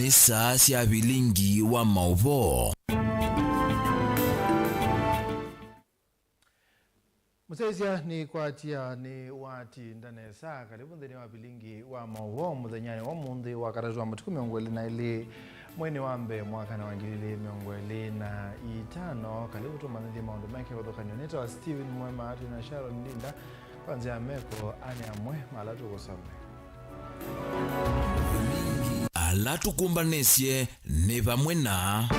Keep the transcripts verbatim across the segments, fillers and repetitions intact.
Saa sya vilingi wa maũvoo. Mũsyaĩĩsya nĩ kwatia nĩ watinda nesa. Kalĩvu nthĩnĩ wa vilingi wa maũvoo mũthenyanĩ wa ũmũnthĩ wa katatũ wa matukũ mĩongo ĩlĩ na ĩlĩ mweinĩ wa mbee mwakanĩ wa ngili ilĩ mĩongo ĩlĩ na itano. Kalĩvu tũmanyĩthye maũndũ me kĩvathũkany'o. Nĩtawa Stephen Mwema, twĩ na Sharon Ndinda kwa nzĩa ya meko, anĩ amwe ma ala tũkũsomea. Ala tũkũmbanĩsye nĩ vamwe na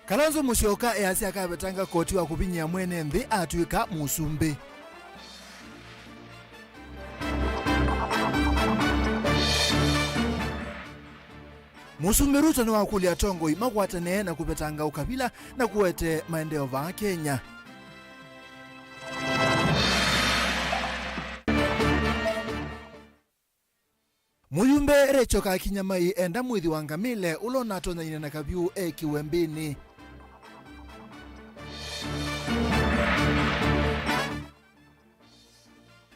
Kalonzo Musyoka easya akavetanga koti wa kũvinyĩa mwene nthĩ atw'ĩka mũsumbĩ. Mũsumbĩ Ruto nĩwakũlya atongoi makwatanĩe na kũvetanga ũkavila na kũete maendeeo vaa Kenya. Mũyumbe Rachel Kakinya Mai enda mwĩthi wa ngamĩle ũla ũnatonyaine na kavyũ ekiwe mbĩnĩ.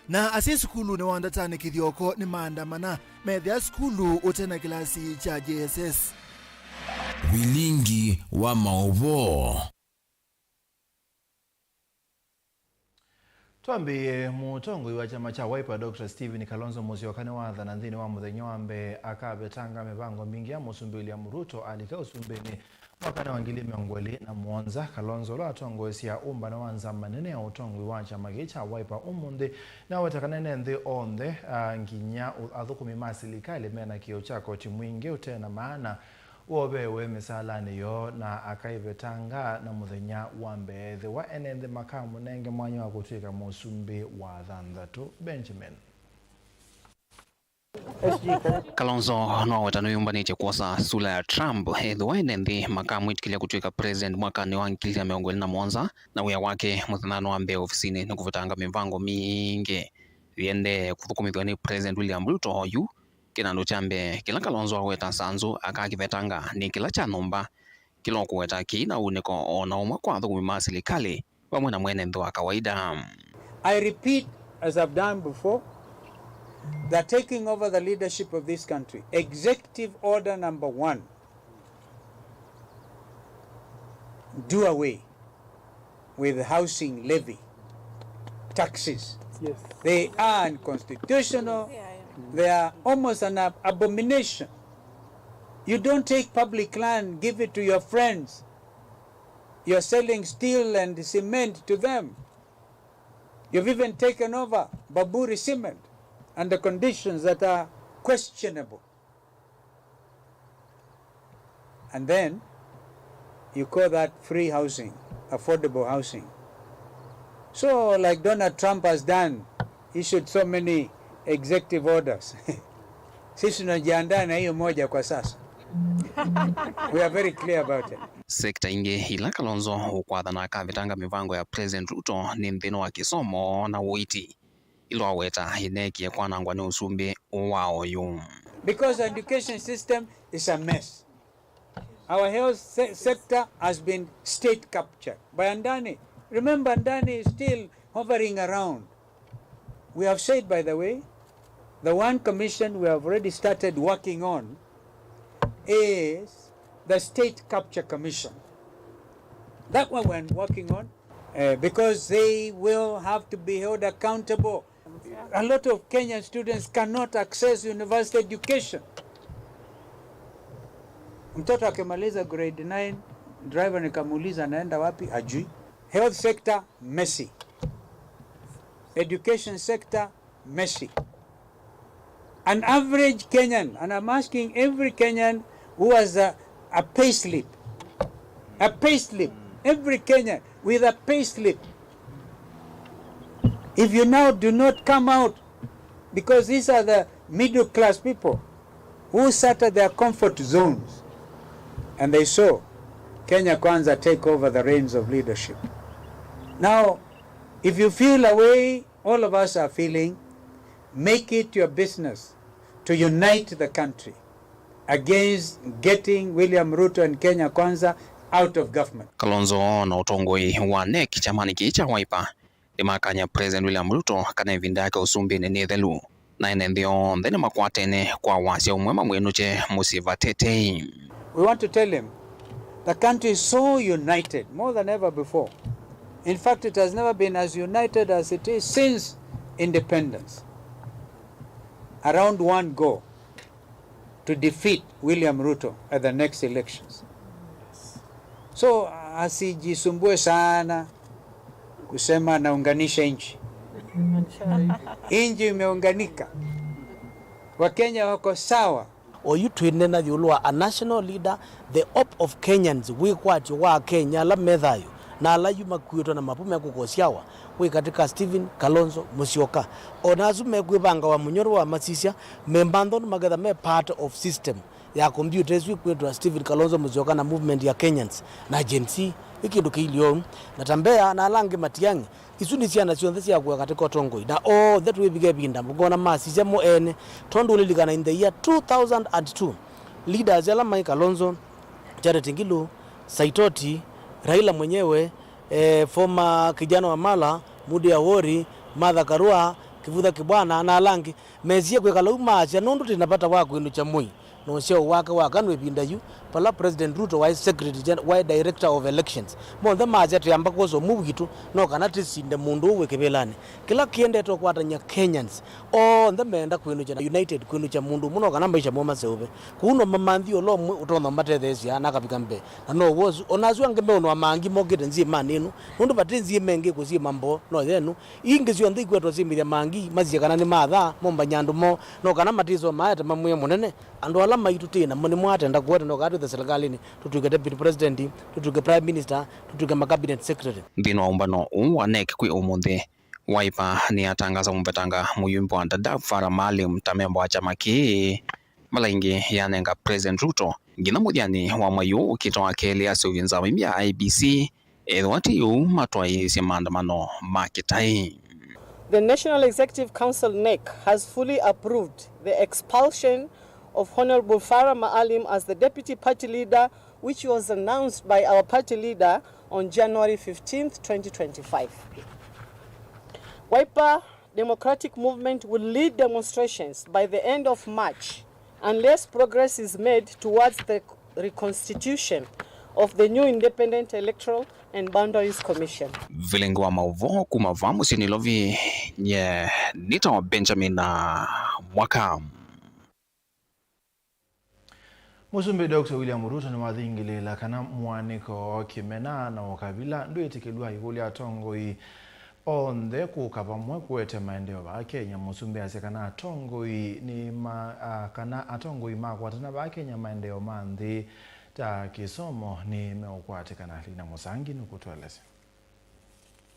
Na asyai sukulunĩ wa Ndatanĩ Kĩthyoko nĩmaandamana methĩa sukulu ũte na kĩlasi kya J S S. Vilingi wa maũvoo. Twambĩĩe, mũtongoi wa kyama kya Wiper, Doctor Stephen Kalonzo Musyoka nĩwathana nthĩnĩ wa mũthenya wa mbee akavetanga mĩvango mingĩ ya Mũsumbĩ William Ruto alika ũsumbĩnĩ mwakanĩ wa ngili mĩongo ĩlĩ na mũonza. Kalonzo, ũla watongoesya ũmbano wa nzama nene ya ũtongoi wa kyama kĩĩ kya Wiper ũmũnthĩ, nĩaweta kana ene nthĩ onthe, a, nginya u-, athũkũmi ma silikalĩ mena kĩo kya koti mwingĩ ũte na maana ũovewe mĩsaalanĩ yoo na akaivetanga na mũthenya wa mbee ethĩwa ene nthĩ makamũnenge mwanya wa kũtw'ĩka mũsumbĩ wa thanthatũ. Benjamin. Kalonzo nĩwaweta nĩwĩũmbanĩtye kwosa sula ya Trump ethĩwa ene nthĩ makamwĩtĩkĩlya kũtw'ĩka president mwakanĩ wa ngili ilĩ na mĩongo ĩlĩ na mũonza, na wĩa wake mũthenyanĩ wa mbee ofisinĩ nĩ kũvetanga mĩvango mingĩ yĩendee kũthũkũmĩthw'a nĩ President William Ruto oyu. Kĩnandũ kya mbee kĩla Kalonzo aweta nzanzũ akakĩvetanga nĩ kĩla kya nyũmba, kĩla ũkũweta kĩi na ũnĩko o na ũmwe kwa athũkũmi ma silikalĩ vamwe na mwene nthĩ wa kawaida. I repeat, as I've done before, the taking over the leadership of this country, executive order number one, do away with housing levy, taxes. Yes. They are unconstitutional. They are almost an ab-, abomination. You don't take public land, give it to your friends. You're selling steel and cement to them. You've even taken over Baburi Cement under conditions that are questionable. And then you call that free housing, affordable housing. So, like Donald Trump has done, issued so many executive orders. Sisi tunajiandaa na hiyo moja kwa sasa. We are very clear about it. Sekta ingĩ ila Kalonzo ũkwathana akavetanga mĩvango ya President Ruto nĩ nthĩnĩ wa kĩsomo na ũiiti. Ila waweta ineekie kwanangwa nĩ ũsumbĩ wa oyu. Because education system is a mess. Our health se-, sector has been state captured by Andani. Remember, Andani is still hovering around. We have said, by the way, the one commission we have already started working on is the State Capture Commission. That one we're working on, uh, because they will have to be held accountable. A lot of Kenyan students cannot access university education. Mtoto akimaliza grade nine, driver nikamuuliza anaenda wapi, ajui. Health sector, messy. Education sector, messy. An average Kenyan, and I'm asking every Kenyan who has a, a payslip, a payslip, every Kenyan with a payslip, if you now do not come out, because these are the middle class people who sat at their comfort zones and they saw Kenya Kwanza take over the reins of leadership. Now, if you feel a way all of us are feeling, make it your business to unite the country against getting William Ruto and Kenya Kwanza out of government. Kalonzo na ũtongoi wa nec kyamanĩ kĩĩ kya Wiper nĩmakany'a President William Ruto kana ĩvinda yake ũsumbĩnĩ nĩ ĩthelu. Na ene nthĩ onthe nĩmakwatene kwa wasya ũmwe mamwĩnũkye mũsyĩ vatetei. We want to tell him the country is so united, more than ever before. In fact, it has never been as united as it is since independence, around one goal: to defeat William Ruto at the next elections. So asijisumbue sana kusema anaunganisha nchi. Nchi imeunganika, Wakenya wako sawa. Oyu twĩneena ĩũlũ wa a national leader, the hope of Kenyans, wĩkwatyo wa Akenya ala me thayũ na ala yu makuĩtwe na mavu mekũkosyawa, wĩ katĩ ka Stephen Kalonzo Musyoka. O na asu mekwĩvangawa mũnyoro wa masisya, memba nthondu maketha me part of system ya kombiũta ĩsu ĩkwĩtwa Stephen Kalonzo Musyoka na movement ya Kenyans na Gen Z. Ĩ kĩndũ kĩilyĩ ũu. Na ta Mbea na ala angĩ Matiang'i, isu nĩ syana syonthe sya kũya katĩ ka ũtongoi, na onthe twĩvika ĩvinda ngona masisya mo ene, tondũ ũlilikana in the year two thousand and two, leaders ala maĩ Kalonzo, Charity Ngilu, Saitoti, Raila mwenyewe, eh, former Kijana Wamala, Mudi Awori, Martha Karua, Kivutha Kibwana na ala angĩ, mesie kwĩkala u maasya, nũndũ twĩ na vata wa kwĩnũkya Moi na ũsyao wake wa kana ĩvinda yu, vala President Ruto waĩ Secretary Gen-, waĩ Director of Elections. Monthe maasya twĩamba kwosa ũmwe witũ, no kana tĩsinde mũndũ ũũ wĩ kĩvĩlanĩ. Kĩla kĩendete ũkwatany'a Kenyans, onthe meenda kwĩnũkya na united, kwĩnũkya mũndũ ũmwe, no kana maisha moo maseũve. Kũu no mamanthi ũla ũmwe ũtonya ũmatetheesya na akavika mbee. Na no w'o ũsu, o na asu angĩ meũnwa mangi mokĩte nzĩmanĩ ĩno, nũndũ vate nzĩma ĩngĩ kũsyĩma mboo, no yenũ. Ii ingĩ syonthe ikwetwa syĩmĩthya mangi, masisye kana nĩ mathaa, mombany'a andũ moo, no kana matĩsomaa ete mamwĩe mũnene, andũ ala maitũ twĩ namo nĩmo atenda kũete, no kana twĩthe silikalĩnĩ, tũtw'ĩke deputy president, tũtw'ĩke prime minister, tũtw'ĩke ma cabinet secretary. Nthĩnĩ wa ũmbano ũũ wa NEC kwĩ ũmũnthĩ, Wiper nĩyatangaasa kũmũvetanga mũyumbe wa Dadaab Farah Maalim ta memba wa kyama kĩĩ, vala ĩngĩ yanenga President Ruto nginya mũthyanĩ wa mwei ũũ ũkĩte wa kelĩ aseũvye nzama imya ya I E B C, ethĩwa ti ũu matwaĩĩsye maandamano ma kĩtaĩ. The National Executive Council, NEC, has fully approved the expulsion of Honorable Farah Maalim as the Deputy Party Leader, which was announced by our party leader on January fifteenth, twenty twenty-five. Wiper Democratic Movement will lead demonstrations by the end of March unless progress is made towards the reconstitution of the new Independent Electoral and Boundaries Commission. Vilingi wa maũvoo kuma vaa mũsyĩ Nairobi, nye nĩtawa Benjamin Mwaka. Mũsumbĩ Doctor William Ruto nĩwathingĩlĩĩla kana mũanĩko wa kĩmena na ũkavila ndwĩtĩkĩlw'a ĩkũlya atongoi onthe kũka vamwe kũete maendeeo vaa Kenya. Mũsumbĩ asya kana atongoi nĩ ma, a, kana atongoi makwatana vaa Kenya maendeeo ma nthĩ ta kĩsomo nĩmeũkwatĩkana. Lina Mũsangi nũkũtũelesya.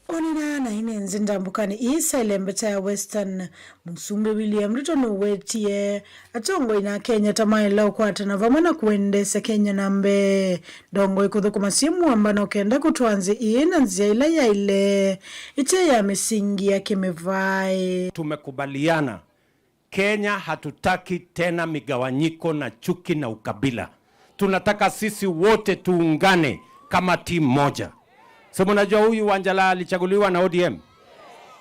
Onana na ine nzĩ ndambũkanĩ ii sya ĩlembeta ya Western, Mũsumbĩ William Ruto nũwetie atongoi na Akenya ta maĩle ũkwatana vamwe na kũendeesya Kenya na mbee. Ndongoi kũthũkũma syĩ mũambano kenda kũtwaa nzĩ ii na nzĩa ĩla yaĩle, ĩte ya mĩsingi ya kĩmĩvaĩ. Tumekubaliana Kenya hatutaki tena migawanyiko na chuki na ukabila. Tunataka sisi wote tuungane kama timu moja. Si mnajua huyu Wanjala alichaguliwa na O D M?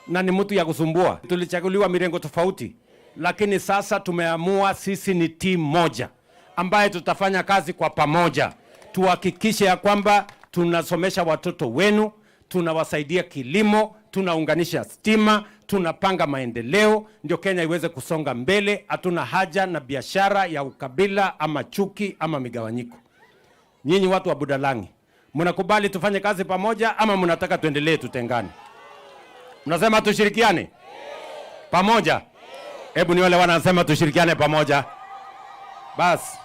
Na ni mtu ya kusumbua. Tulichaguliwa mirengo tofauti, lakini sasa tumeamua sisi ni timu moja ambaye tutafanya kazi kwa pamoja, tuhakikishe ya kwamba tunasomesha watoto wenu, tunawasaidia kilimo, tunaunganisha stima, tunapanga maendeleo, ndio Kenya iweze kusonga mbele. Hatuna haja na biashara ya ukabila ama chuki ama migawanyiko. Nyinyi watu wa Budalangi, mnakubali tufanye kazi pamoja ama mnataka tuendelee tutengane? Mnasema tushirikiane pamoja? Hebu nione wanasema tushirikiane pamoja. Basi.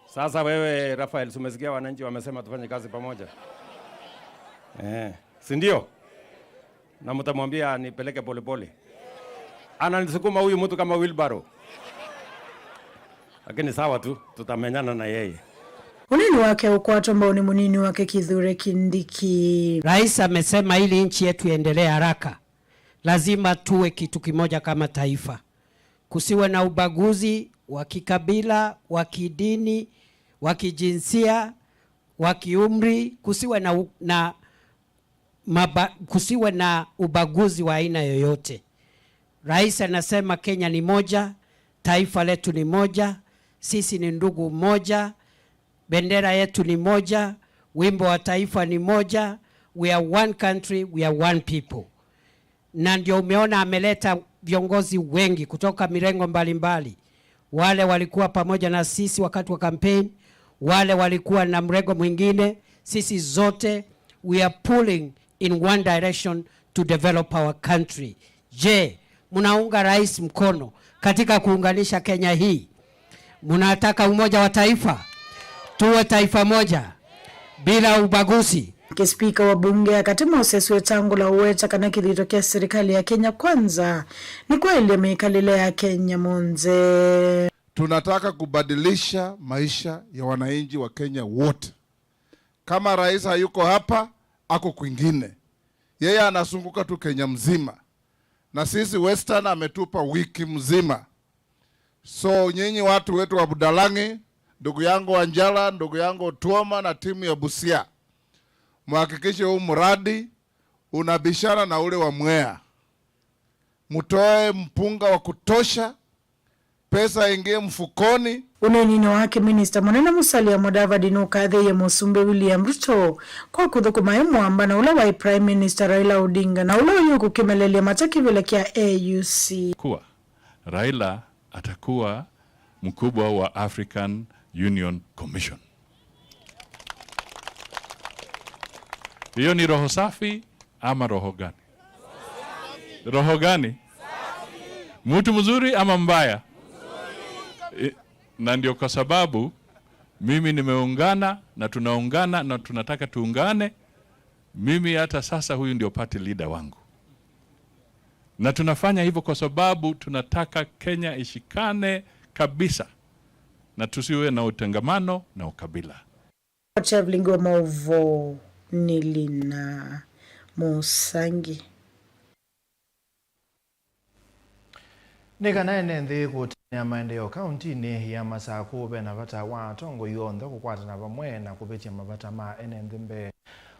Sasa wewe, Rafael, si umesikia wananchi wamesema tufanye kazi pamoja? Eh, si ndio? Na mtamwambia nipeleke polepole. Ananisukuma huyu mtu kama wheelbarrow. Lakini sawa tu, tutamenyana na yeye. Ũnini wake ũkwatwa mbau nĩ mũnini wake Kithure Kindiki. Rais amesema ili nchi yetu iendelee haraka, lazima tuwe kitu kimoja kama taifa. Kusiwe na ubaguzi wa kikabila, wa kidini, wa kijinsia, wa kiumri, kusiwe na u-, na maba-, kusiwe na ubaguzi wa aina yoyote. Rais anasema Kenya ni moja, taifa letu ni moja, sisi ni ndugu moja, bendera yetu ni moja, wimbo wa taifa ni moja, we are one country, we are one people. Na ndio umeona ameleta viongozi wengi kutoka mirengo mbalimbali, wale walikuwa pamoja na sisi wakati wa campaign, wale walikuwa na mrengo mwingine. Sisi zote, we are pulling in one direction to develop our country. Je, mnaunga rais mkono katika kuunganisha Kenya hii? Mnataka umoja wa taifa? Tuwe taifa moja bila ubaguzi. Nake spika wa bunge ya katĩ Moses Wetangula ũweta kana kĩthito kya serikali ya Kenya Kwanza nĩ kwaĩlya mĩkalĩle ya Kenya monthe. Tunataka kubadilisha maisha ya wananchi wa Kenya wote. Kama rais hayuko hapa, ako kwingine. Yeye anazunguka tu Kenya mzima. Na sisi Western ametupa wiki mzima. So nyinyi watu wetu wa Budalangi, ndugu yangu Wanjala, ndugu yangu Tuoma na timu ya Busia, muhakikishe huu mradi unabishana na ule wa Mwea. Mutoe mpunga wa kutosha, pesa ingie mfukoni. Ũneeninĩ wake, Minista Mũnene Musalia Mudavadi nũkathĩĩe Mũsumbĩ William Ruto kwa kũthũkũma e mũamba na ũla waĩ Prime Minister Raila Odinga na ũla ũyũkũkĩmelelya mata kĩvĩla kya A U C. Kuwa Raila atakuwa mkubwa wa African Union Commission. Hiyo ni roho safi ama roho gani? Roho gani? Mtu mzuri ama mbaya? I-, na ndio kwa sababu mimi nimeungana na tunaungana na tunataka tuungane. Mimi hata sasa huyu ndio party leader wangu. Na tunafanya hivyo kwa sababu tunataka Kenya ishikane kabisa na tusiwe na utengamano na ukabila. Traveling wa maũvoo nĩ Lina Mũsangi. Nĩ kana ene nthĩ kũtanĩa maendeeo kauntinĩ ya Masakũ, ve na vata wa atongoi onthe kũkwatana vamwe na kũvĩtya mavata ma ene nthĩ mbee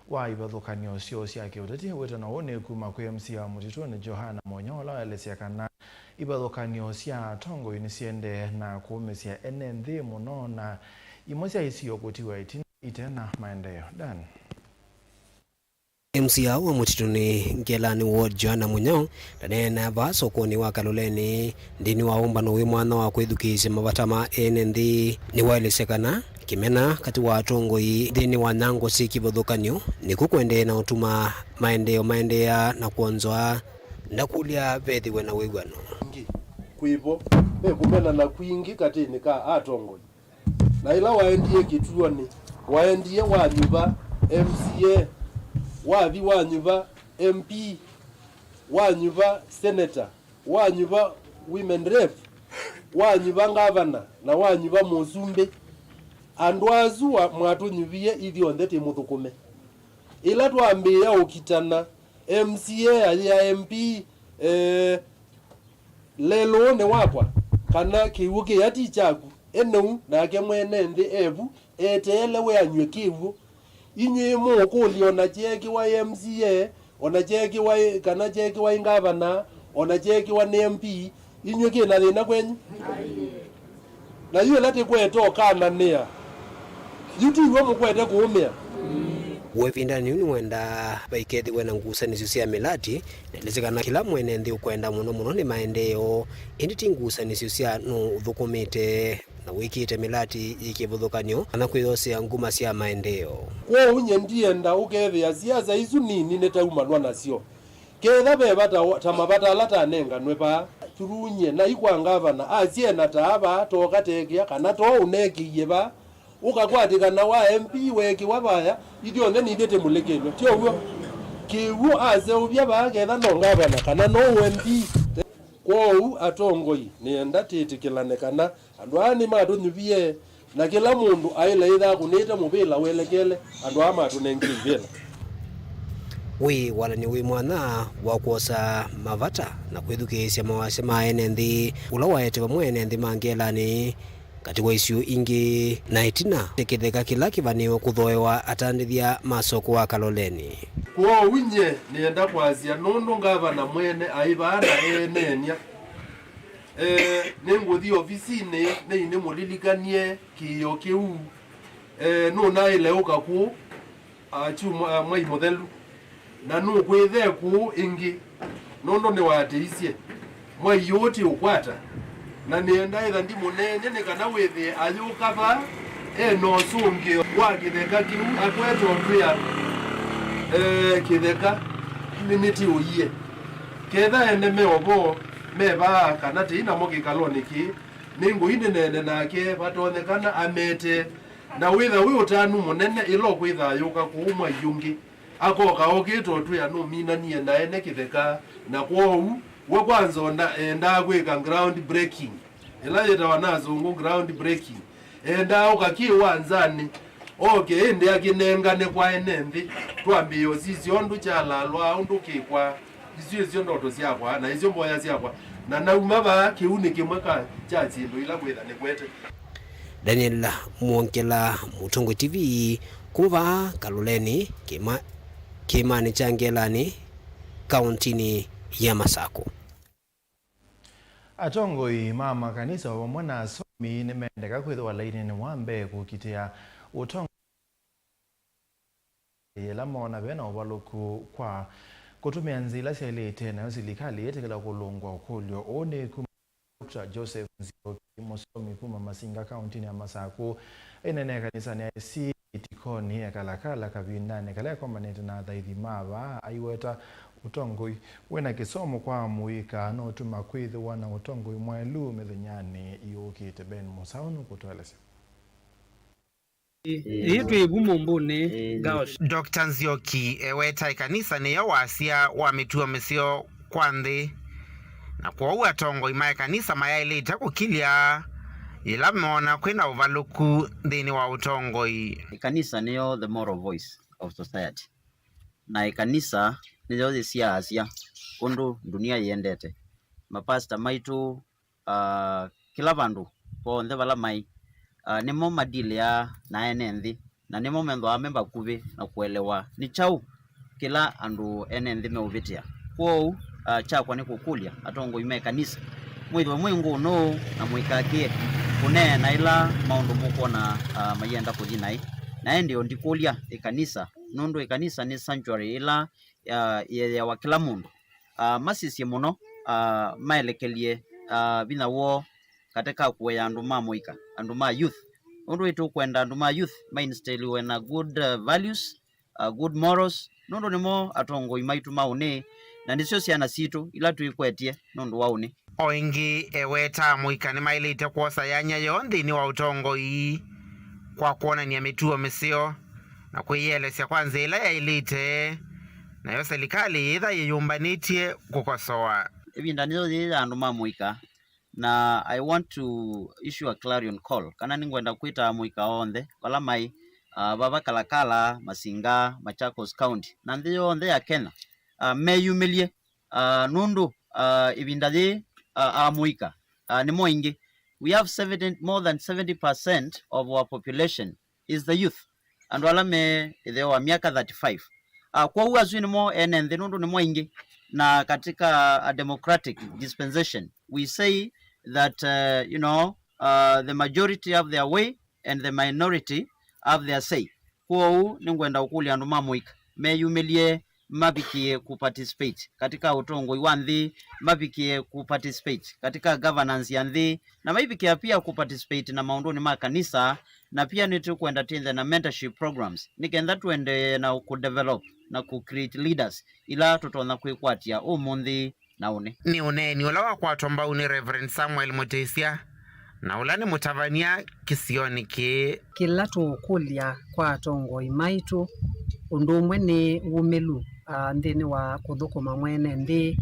wa ivathũkany'o syoo sya kĩũteti. Wĩtano ũũ nĩ kuma kwĩ M C A wa Mũtitũnĩ Johana Mũnyao, ũla waelesya kana ivathũkany'o sya atongoi nĩsiendee na kũũmĩsya ene nthĩ mũno na imwe sya isio kũtiwa ĩtina ite na maendeeo. Dan. M C A wa Mũtitũnĩ Ngelani Ward Johana Mũnyao ndaneena vaa sokonĩ wa Kaloleni nthĩnĩ wa ũmbano wĩ mwanya wa kwĩthukĩĩsya mavata ma ene nthĩ. Nĩwaelesya kana kĩmena katĩ wa atongoi nthĩnĩ wa nyango syĩ kĩvathũkany'o nĩkw'o kũendee na ũtuma maendeeo maendeea na kwonzoa ndakũlya vethĩwe na wĩw'ano. Kwĩvo ve kũmenana kwingĩ katĩnĩ ka atongoi. Na ĩla waendie kĩtuonĩ, waendie wanyuva M C A, wathi wanyuva M P, wanyuva senator, wanyuva women rep, wanyuva ngavana, na wanyuva mũsumbĩ. Andũ asu wa-, mwatũnyuvie ithyonthe tĩmũthũkũme. Ĩla twambĩĩa ũkitana, M C A ayĩa M P, eh, lelũũnĩ wakwa, kana kĩw'ũ kĩya ti kyaku, e nĩu nake mwene nthĩ e vu, eteele we anywe kĩw'ũ. Inyw'ĩ mũũkũlya o na kyeekĩwa M C A, o na kyeekĩwa ĩ, kana kyeekĩwa ĩ ngavana, o na kyeekĩwa nĩ M P, inyw'ĩ kĩ na thĩna kwenyu? Na yu ĩla tĩkwete ũkananĩa, yu ti w'o mũkwete kũũmĩa? Wĩvindanĩ yĩu nĩwendaa vaikethĩwe na ngusanĩsyo sya mĩlati, na ĩlĩsĩ kana kĩla mwene nthĩ ũkwenda mũno mũno nĩ maendeeo, ĩndĩ ti ngusanĩsyo sya nũũ ũthũkũmĩte na wĩkĩte mĩlati yĩ kĩvathũkany'o kana kwĩyosea nguma sya maendeeo. Kwoou nyie ndienda ũkethĩa siasa isu nini nĩtaumanwa nasyo. Ketha ve vata wa, ta mavata ala tanenganwe vaa, turunye na ikwa ngavana asyena taa vaa, toka tekĩa kana to ũnekĩie vaa, ũkakwatĩkana wa M P weekĩwa vaya, ithyonthe nithyĩ tĩmũlĩkĩlwe, ti ũw'o? Kĩw'ũ aseũvya vaa ketha no ngavana kana no M P. Kwoou atongoi, nĩenda tĩtĩkĩlane kana andũ aa nĩmatũnyuvie, na kĩla mũndũ aĩle ĩtha akũnĩte mũvĩla welekele andũ aa matũnengile ivĩla. Wĩw'anany'o wĩ mwanya wa kwosa mavata na kwĩthukĩĩsya mawasya ma ene nthĩ, ũla waete vamwe ene nthĩ ma Ngelanĩ katĩ wa isio ingĩ, na ĩtina kĩtheka kĩla kĩvanĩwe kũthoewa atandĩthya ma soko wa Kaloleni. Kwoou nyie nĩenda kwasya, nũndũ ngavana mwene aĩ vaa na eeneenya, e, nĩngũthi ovisinĩ nĩinĩmũlilikany'e kĩĩo kĩu. E, nũnaĩle ũka kũũ a, kyu mwa- mwai mũthelu, na nũkwĩthe kũũ ĩngĩ, nũndũ nĩwatĩisye. Mwai ũũ ti ũkwata, na nĩenda ĩtha ndimũneenye nĩ kana wĩthĩe ayũka vaa e na ũsũngĩo wa kĩtheka kĩu akwete ũtwĩa, e, kĩtheka nĩ- nĩtiũie. Ketha ene me o vo me vaa kana tei namo kĩkalonĩ kĩĩ, nĩngũi nĩneene nake vatonyekana amete. Na wĩtha wĩ ũtanu mũnene ĩla ũkwĩtha ayũka kũũ mwai ũngĩ, akoka okĩte ũtwĩa nũminanie na ene kĩtheka. Na kwoou we kwanza ona endaa kwĩka ground breaking, ĩla yĩtawa na asũngũ ground breaking, endaa ũka kĩwanzanĩ, oke ĩndĩ akĩnengane kwa ene nthĩ, twambĩĩe ũsisya ũndũ kyalalwaa, ũndũ kĩkwaa. Isu ĩsyo ndoto syakwa, na ĩsyo mboya syakwa, na nauma vaa, kĩu nĩ kĩmwe ka kya syĩndũ ila kwĩtha nĩkwete. Daniel Mwongela, Mũtongoi T V, kuma vaa Kaloleni, kĩma- kĩĩmanĩ kya Ngelani, kaũntinĩ ya Masakũ. Atongoi ma makanisa o vamwe na asomi nĩmendeka kwĩthĩwa lainĩnĩ wa mbee kũkitĩa ũtongoi yĩla moona ve na ũvalũku kwa kũtũmĩa nzĩa ila syaĩlĩte, nayo silikalĩ yĩtĩkĩla kũlũngwa ũkũlyo ũũ nĩ kuma Doctor Joseph Nzioki, mũsomi kuma Masinga, kaũntinĩ ya Masakũ. Aineenea ĩkanisanĩ ya A C E Tikoni, Ekalakala, kavindanĩ kala ekomanĩte na athaithi ma vaa, aiweta ũtongoi wĩ na kĩsomo kwa amũika no ũtuma kwĩthĩwa na ũtongoi mwaĩlu mĩthenyanĩ yũkĩte. Ben Mũsaũ nũkũtũelesya. Ĩĩ, twĩ vu mũmbũnĩ. Gosh. Doctor Nzioki eweta ĩkanisa nĩyo wasya wa mĩtuo mĩseo kwa nthĩ, na kwoou atongoi ma ĩkanisa mayaĩlĩte kũkilya yĩla moona kwĩ na ũvalũku nthĩnĩ wa ũtongoi. Ĩkanisa nĩyo the moral voice of society, na ĩkanisa nĩyo yĩsyaasya ũndũ ndunia yĩendete. Mapasta maitũ, aa, kĩla vandũ vonthe vala maĩ, aa, nĩmo madilĩaa na ene nthĩ, na nĩmo methĩawa me vakuvĩ na kũelewa nĩ kyaũ kĩla andũ ene nthĩ meũvĩtĩa. Kwoou, aa, kyakwa nĩ kũkũlya atongoi ma ĩkanisa, mwĩthwe mwĩ ngũnũũ na mũikakĩe kũneena ĩla maũndũ mũkwona, aa, mayĩenda kũthi naĩ. Na ĩndĩ o ndikũlya ĩkanisa, nũndũ ĩkanisa nĩ sanctuary ĩla, aa, ĩeeawa kĩla mũndũ. Aa, masisye mũno, aa, maelekelye, aa, vinya woo katĩ ka kũea andũ ma mũika, andũ ma youth. Nũndũ ĩtũkwenda andũ ma youth mainstiliwe na good, uh, values, uh, good morals, nũndũ nĩmo atongoi maitũ ma ũnĩ, na nĩsyo syana sitũ ila twĩkwetye nũndũ wa ũnĩ. O ĩngĩ, eweta amũika nĩmaĩlĩte kwosa yanya yoo nthĩnĩ wa ũtongoi kwa kwonany'a mĩtuo mĩseo na kwĩyĩelesya kwa nzĩa ĩla yaĩlĩte, nayo silikalĩ yĩtha yĩyũmbanĩtye kũkosoa. Ĩvinda nĩyo yĩĩ ya andũ ma mũika, na I want to issue a clarion call, kana nĩngwenda kwĩta amũika onthe vala maĩ, uh, vava Kalakala, Masinga, Machakos County, na nthĩ yonthe ya Kenya, uh, meyumĩlye, uh, nũndũ, uh, ĩvinda yĩĩ, uh, amũika, uh, nĩmo aingĩ. We have seventy, more than seventy percent of our population is the youth, andũ ala me ĩtheo wa myaka thirty-five. Uh, kwoou asu nĩmo ene nthĩ nũndũ nĩmo aingĩ, na katika a democratic dispensation we say that, uh, you know, uh, the majority have their way and the minority have their say. Kwoou nĩngwenda ũkũlya andũ ma mũika meyumĩlye mavikĩe kũparticipate katika ũtongoi wa nthĩ, mavikĩe kũparticipate katika governance ya nthĩ, na maivikĩa pia kũparticipate na maũndũnĩ ma kanisa, na pia nĩtũkwenda twĩnthe na mentorship programs nĩ kenda tũendee na kũdevelop na kũcreate leaders ila tũtonya kwĩkwatya ũmũnthĩ na ũnĩ. Nĩ ũneeni ũla wakwatwa mbau nĩ Reverend Samuel Mũtĩsya, na ũla nĩ mũtavany'a kĩsionĩ kĩĩ. Kĩla tũũkũlya kwa atongoi maitũ ũndũ ũmwe nĩ wumĩlu, aa, nthĩnĩ wa kũthũkũma mwene nthĩ,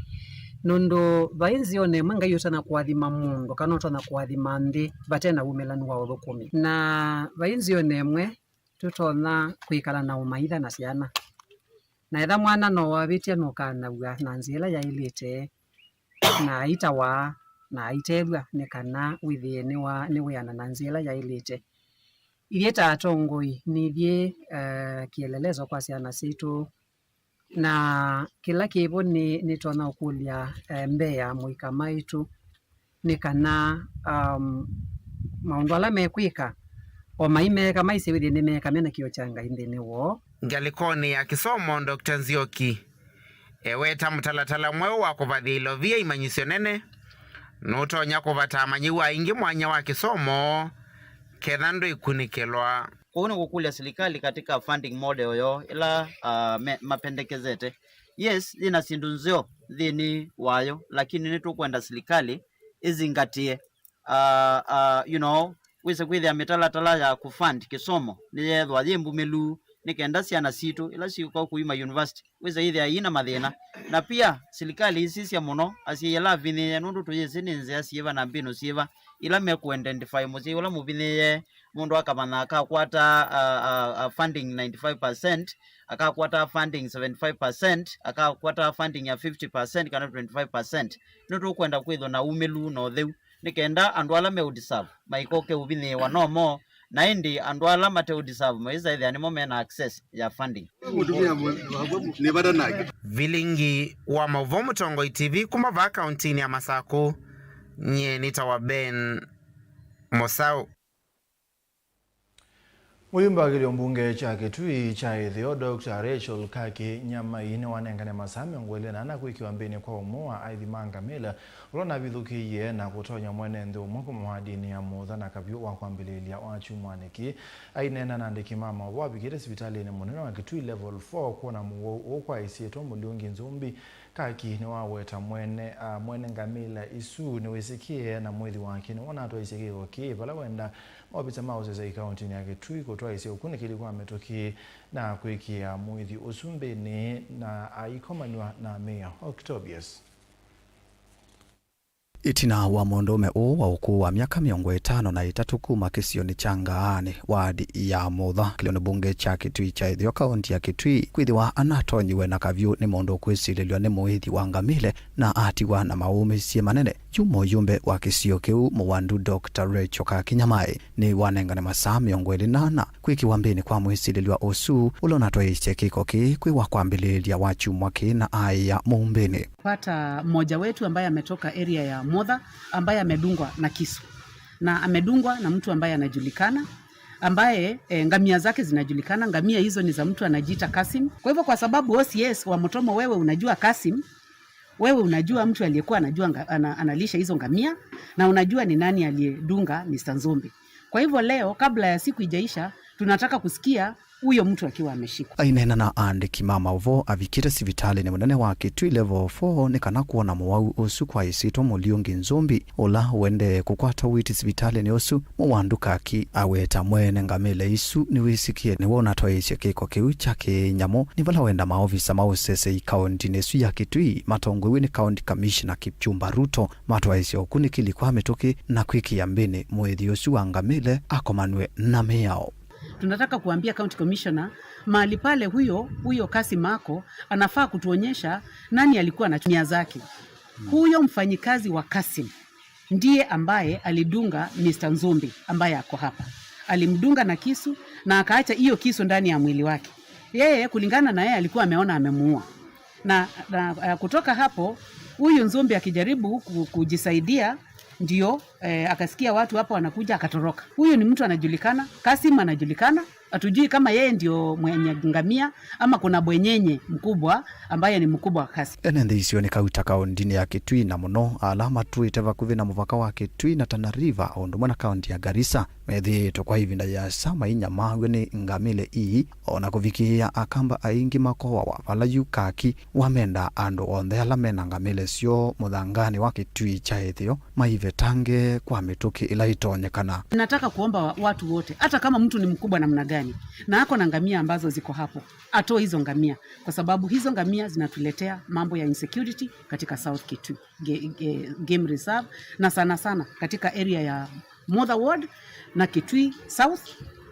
nũndũ vai nzĩonĩ ĩmwe Ngai ũtonya kũathima mũndũ kana ũtonya kũathima nthĩ vate na wumĩlanu wa ũthũkũmi. Na vai nzĩonĩ ĩmwe tũtonya kwĩkala na ũmaitha na syana. Na ethĩwa mwana no wavĩtya, nũkanaw'a na nzĩa ĩla yaĩlĩte, na aitawa na aitethw'a nĩ kana wĩthĩe nĩwa-, nĩwĩana na nzĩa ĩla yaĩlĩte. Ithyĩ ta atongoi, nĩ ithyĩ, eh, kĩelelezo kwa syana sitũ, na kĩla kĩvo nĩ, nĩtonya ũkũlya, eh, mbee ya amũika maitũ nĩ kana, um, maũndũ ala mekwĩka, o maimeeka, maisye wĩthĩe nĩmeeka mena kĩo kya Ngai nthĩnĩ woo. Ngalĩkonĩ ya kĩsomo, Doctor Nzioki eweta mũtalatala mweũ wa kũvathya ilovia imanyĩsyo nene nũtonya kũvata amanyĩw'a aingĩ mwanya wa kĩsomo ketha ndwĩkunĩkĩlwa. Kwoou nĩ kũkũlya silikalĩ katika funding model yoo ĩla, ah, me-, mapendekezete. Yes, yĩna syĩndũ nzeo nthĩnĩ wayo, lakini nĩtũkwenda silikalĩ ĩzingatie, ah, ah, you know, wĩse kwĩthĩa mĩtalatala ya kũfund kĩsomo nĩyeethwa yĩ mbumĩlu, nĩ kenda syana sitũ ila syĩũka kuma university wĩse ĩthĩa iina mathĩna. Na pia silikalĩ ĩsisya mũno asyai ala avinyĩĩe, nũndũ tũyĩsĩ nĩ nzĩa syĩva na mbĩnũ syĩva ila mekũidentify mũsyai ũla mũvinyĩĩe, mũndũ akamanya akakwata, ah, ah, ah, funding ninety-five percent, akakwata funding seventy-five percent, akakwata funding ya fifty percent kana twenty-five percent. Nĩtũkwenda kwĩthwa na umĩlu na ũtheu, nĩ kenda andũ ala meũdeserve maikoke ũvinyĩĩwa no mo, na ĩndĩ andũ ala mateũdeserve maisa ĩthĩa nĩmo mena access ya funding. Mũtumĩa mwe-, wakwa nĩ vata nake. Vilingi wa maũvoo Mũtongoi T V kuma vaa kauntinĩ ya Masakũ, nyie nĩtawa Ben Mũsaũ. Mũyumbe wa kĩlio mbunge kya Kitui kya Ĩtheo, Doctor Rachel Kaki Nyamai, nĩwanengane masaa mĩongo ĩlĩ na ana kwĩkĩwa mbĩnĩ kwa ũmwe wa aithi ma ngamĩla ũla ũnavithũkĩie na kũtonya mwene nthĩ ũmwe kuma wadinĩ ya Mũtha na kavyũ wa kwambĩlĩĩlya wa kyumwanĩ kĩĩ. Aineena na andĩki ma maũvoo avikĩte sivitalĩnĩ mũnene wa Kitui Level four kwona mũwau ũũ kwa ĩsyĩtwa Mũliungi Nzũmbi, Kaki nĩwaweta mwene, ah, mwene ngamĩla isu nĩwĩsĩkĩe na mwĩthi wake nĩwona atwaisye kĩko kĩĩ vala wenda maovisa ma ũsesei kauntinĩ ya Kitui kũtwaisya ũkunĩkĩli kwa mĩtũkĩ na kwĩkĩa mwĩthi ũsu mbĩnĩ na aikomanw'a na Mayor Octobius. Ĩtina wa mũndũũme ũũ wa ũkũũ wa myaka mĩongo ĩtano na ĩtatũ kuma kĩsionĩ kya Ngaanĩ, wadi ya Mũtha, kĩlĩonĩ mbunge kya Kitui kya Ĩtheo, kaunti ya Kitui, kwĩthĩwa anatonyiwe na kavyũ nĩ mũndũ ũkwĩsilĩlw'a nĩ mũĩthi wa ngamĩle na atiwa na maũmĩsye manene, yu mũyumbe wa kĩsio kĩu, mũwandu Doctor Rachel Kaki Nyamai, nĩwanengane masaa mĩongo ĩlĩ na ana kwĩkĩwa mbĩnĩ kwa mwĩsilĩlw'a ũsu ũla ũnatwaĩĩsye kĩko kĩĩ kwĩ wa kwambĩlĩĩlya wa kyumwa kĩĩ na aĩa mũumbĩnĩ. Pata mmoja wetu ambaye ametoka area ya Motha, ambaye amedungwa na kisu. Na amedungwa na mtu ambaye anajulikana, ambaye, eh, ngamia zake zinajulikana. Ngamia hizo ni za mtu anajiita Kasim. Kwa hivyo, kwa sababu O C S wa Mutomo, wewe unajua Kasim, wewe unajua mtu aliyekuwa anajua nga-, ana-, analisha hizo ngamia, na unajua ni nani aliyedunga Mister Nzombe. Kwa hivyo leo, kabla ya siku ijaisha, tunataka kusikia huyo mtu akiwa ameshikwa. Aineena na aandĩki ma maũvoo avikĩte sivitalĩnĩ mũnene wa Kitui Level four nĩ kana kwona mũwau ũsu kwa ĩsyĩtwa Mũliungi Nzũmbi, ũla ũendee kũkwata ũiiti sivitalĩnĩ ũsu, mũwandu Kaki aweta mwene ngamĩle isu nĩwĩsĩkĩe nĩwe ũnatwaĩĩsye kĩko kĩu kya kĩnyamũ. Nĩ vala wenda maovisa ma ũsesei kaũntinĩ ĩsu ya Kitui matongoew'e nĩ County Commissioner Kipchumba Ruto matwaĩsye ũkunĩkĩli kwa mĩtũkĩ na kwĩkĩa mbĩnĩ mũĩthi ũsu wa ngamĩle akomanw'e na mĩao. Tunataka kuambia County Commissioner, mahali pale huyo, huyo Kasim ako, anafaa kutuonyesha nani alikuwa anatumia zake. Huyo mfanyikazi wa Kasim ndiye ambaye alidunga Mister Nzumbi ambaye ako hapa. Alimdunga na kisu na akaacha hiyo kisu ndani ya mwili wake. Yeye, kulingana na yeye, alikuwa ameona amemuua. Na, na, eh, kutoka hapo, huyu Nzumbi akijaribu ku-, kujisaidia, ndio, eh, akasikia watu hapa wanakuja, akatoroka. Huyu ni mtu anajulikana, Kasim anajulikana, hatujui kama yeye ndio mwenye ngamia ama kuna bwenyenye mkubwa ambaye ni mkubwa wa Kasim. Ene nthĩ isionĩ kauta kaũndinĩ ya Kitui, na mũno ala matũĩte vakuvĩ na mũvaka wa Kitui na Tana River, o ũndũ ũmwe na kaũndi ya Garissa, methĩĩtwe kwa ĩvinda yĩasa mainyamaw'e nĩ ngamĩle ii, o na kũvikĩĩa Akamba aingĩ makoawa, vala yu Kaki wamenda andũ onthe ala mena ngamĩle syoo mũthanganĩ wa Kitui kya ĩtheo maivetange kwa mĩtũkĩ ĩla ĩtonyekana. Nataka kuomba wa-, watu wote, hata kama mtu ni mkubwa namna gani na ako na ngamia ambazo ziko hapo, atoe hizo ngamia, kwa sababu hizo ngamia zinatuletea mambo ya insecurity katika South Kitui ge-, ge-, Game Reserve, na sana sana katika area ya Motha Ward na Kitui South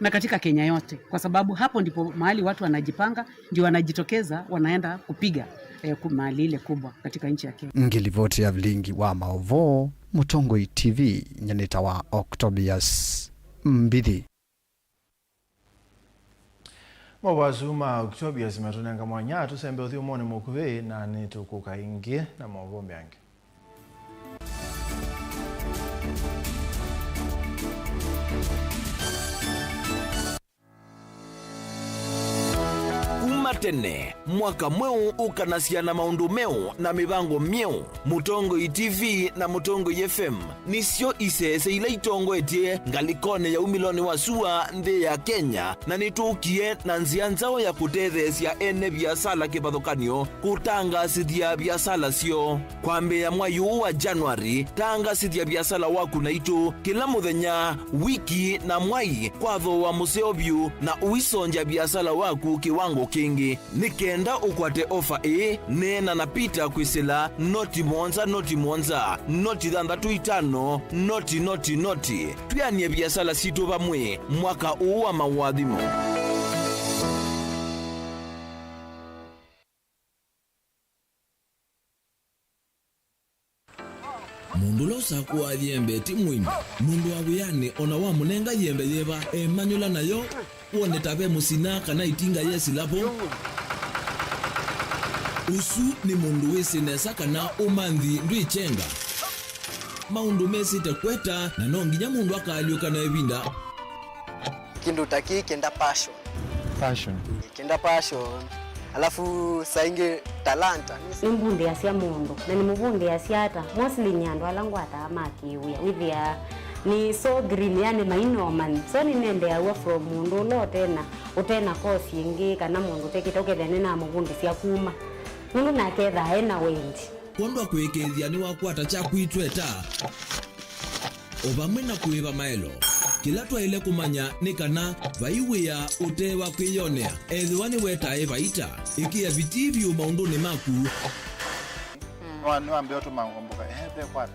na katika Kenya yote, kwa sababu hapo ndipo mahali watu wanajipanga, ndio wanajitokeza, wanaenda kupiga eh, ku-, mali ile kubwa katika nchi ya Kenya. Ngilivoti ya vilingi wa maũvoo, Mũtongoi T V, nyanĩta wa Octobius Mbithi. Maũvoo asu ma Octobius matũnenga mwanya tũsembe ũthyũmũnĩ mũkuvĩ, na nĩtũkũka ĩngĩ na maũvoo angĩ. Kuma tene, mwaka mweũ ũkanasya na maũndũ meũ na mĩvango myeũ. Mũtongoi T V na Mũtongoi F M nĩsyo isese ila itongoetye ngalĩkonĩ ya umĩlonĩ wa sua nthĩ ya Kenya, na nĩtũkie na nzĩa nzaũ ya kũtetheesya ene viasala kĩvathũkany'o kũtangaasĩthya viasala syoo. Kwambĩĩa mwai ũũ wa January, tangaasĩthya viasala waku naitũ kĩla mũthenya, wiki, na mwai kwa thooa mũseo vyũ, na ũisongya viasala waku kĩwango kĩngĩ. Nĩ kenda ũkwate ofa ĩĩ, neena na Peter kwĩsĩla noti mũonza, noti mũonza, noti thanthatũ itano, noti, noti, noti. Twĩanĩe viasala sitũ vamwe mwaka ũũ wa maũathimo. Mũndũ ũla ũsakũaa yembe ti mũimi. Mũndũ wa wĩanĩ o na wamũnenga yembe yĩva, emanyũla nayo, wone ta ve mũsina kana ĩtinga yesĩla vo. Ũsu nĩ mũndũ wĩsĩ nesa kana ũmanthi ndwĩkyenga. Maũndũ mesĩte kweta, na no nginya mũndũ akaalyũka na ĩvinda. Kĩndũ ta kĩĩ kĩenda passion. Passion. Kĩenda passion. Alafu saa ingĩ talanta. Nĩmbundĩasya mũndũ, na nĩmũvundĩasya ata? Mostly nĩ andũ ala ngwataa ma kĩwĩa. Wĩthĩaa nĩ so green, yani mainomani. So nĩnendeaw'a from mũndũ ũla ũtena, ũtena course ĩngĩ, kana mũndũ ũtekĩte, ũkethĩa nĩnamũvundĩsya kuma. Nũndũ nake ethaa ena wendi. Kwondũ wa kũĩkĩĩthya nĩwakwata kyaku itweta. O vamwe na kũĩva maelo, kĩla twaĩle kũmanya nĩ kana vai wĩa ũte wa kwĩyonea. Ethĩwa nĩwetae vaita, ĩkĩa vitii vyũ maũndũnĩ maku. Nĩwa-, nĩwambĩa ũtũma ngomboka, ehe, ve kwata.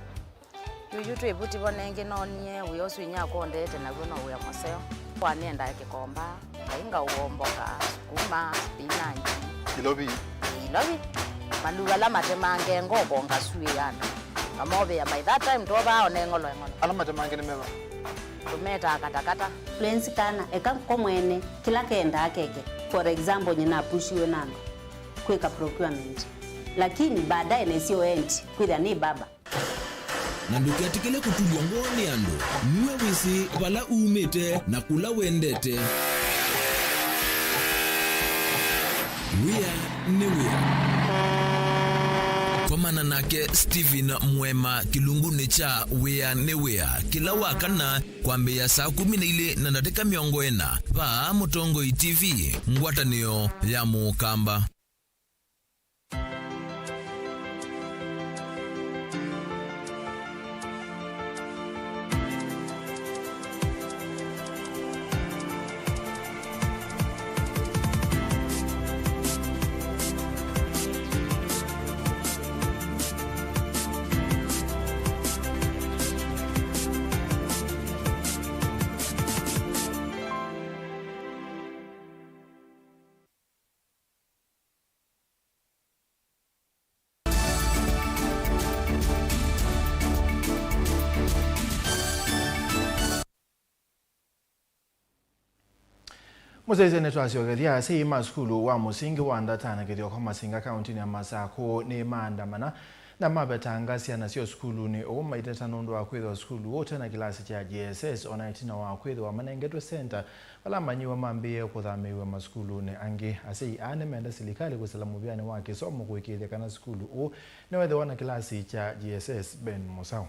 Yuyu twĩ vuti vo nengĩ noonie wĩa ũsu inyakwa ũndeete naw'o no wĩa mũseo. Kwa nĩendaa kĩkomba. Ngai ngaũomboka, sukuma, spinach. Ilovi. Ĩĩ, ilovi. Maluva ala matemange ngoko ngasuĩana. Ngamovea by that time twovaa one ng'olo eng'olo. Ala matemange nĩ meva? Tũmetaa katakata. Fluency kana eka ko mwene kĩla kendaa keke. For example, nyina apushiwe na andũ kwĩka procurement. Lakini baadaye nesio endi kwĩthĩa nĩ baba. Na ndũketĩkĩle kũtulw'a ngoo nĩ andũ. Nue wĩsĩ vala umĩte na kũla wendete. Wĩa nĩ wĩa. Komana nake Stephen Mwema kĩlungunĩ kya Wĩa nĩ Wĩa kĩla wa kana kwambĩĩa saa kũmi na ilĩ na ndatĩka mĩongo ĩna vaa Mũtongoi T V, ngwatanĩo ya Mũkamba. Mũsyaĩĩsya nĩtwasyokethya asyai ma sukulu wa mũsingi wa Ndatani Kĩthyoko Masinga, kaũntĩnĩ ya Masakũ, nĩmaandamana na mavetanga syana syoo sukulunĩ ũũ maiteta nũndũ wa kwĩthĩwa sukulu ũũ ũte na kĩlasi kya J S S, o na ĩtina wa kwĩthĩwa manengetwe senta vala manyiwa mambĩĩe kũthamĩĩw'a masukulunĩ angĩ. Asyai aa nĩmenda silikalĩ kwĩsĩla mũvĩanĩ wa kĩsomo kũĩkĩĩthya kana sukulu ũũ nĩwethĩwa na kĩlasi kya J S S. Ben Mũsaũ.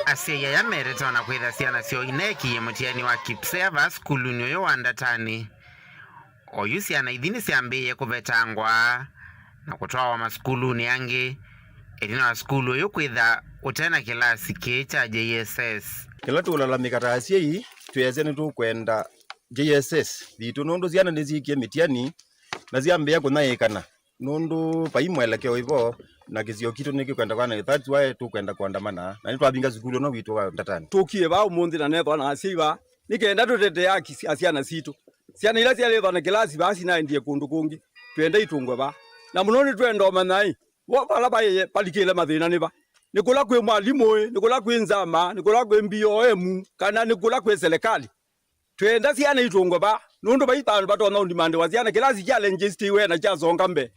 Asyai aya merete o na kwĩtha syana syoo ineekĩie mũtiani wa KPSEA vaa sukulunĩ ũyũ wa Ndatani. Oyu syana ithi nĩsyambĩĩe kũvetangwa na kũtwawa masukulunĩ angĩ, ĩtina wa sukulu ũyũ kwĩtha ũte na kĩlasi kĩĩ kya J S S. Kĩla tũũlalamĩka ta asyai, twĩasya nĩtũkwenda J S S thitũ, nũndũ syana nĩsyĩkie mĩtiani na syambĩĩa kũnyaĩĩkana, nũndũ vai mwelekeo ĩvo, na kĩsio kitũ nĩkĩkwenda kwana, that's why tũkwenda kũandamana, na nĩtwavinga sukulu ũno witũ wa Ndatani. Tũkie vaa ũmũnthĩ na nethwa na asyai vaa, nĩ kenda tũtetee haki sya syana sitũ. Syana ila syalĩthwa na kĩlasi vaa sinaendie kũndũ kũngĩ, twenda itũngwe vaa. Na mũno nĩtwenda ũmanya-ĩ, vo vala vaĩ-, valikĩle mathĩna nĩ va? Nĩ kũla kwĩ mwalimũ-ĩ, nĩ kũla kwĩ nzama, nĩ kũla kwĩ B O M, kana nĩ kũla kwĩ selekalĩ? Twenda syana itũngwe vaa, nũndũ vai vandũ vatonya ũndimandĩwa syana, kĩlasi kya lenjĩsitiwe na kyasonga mbee.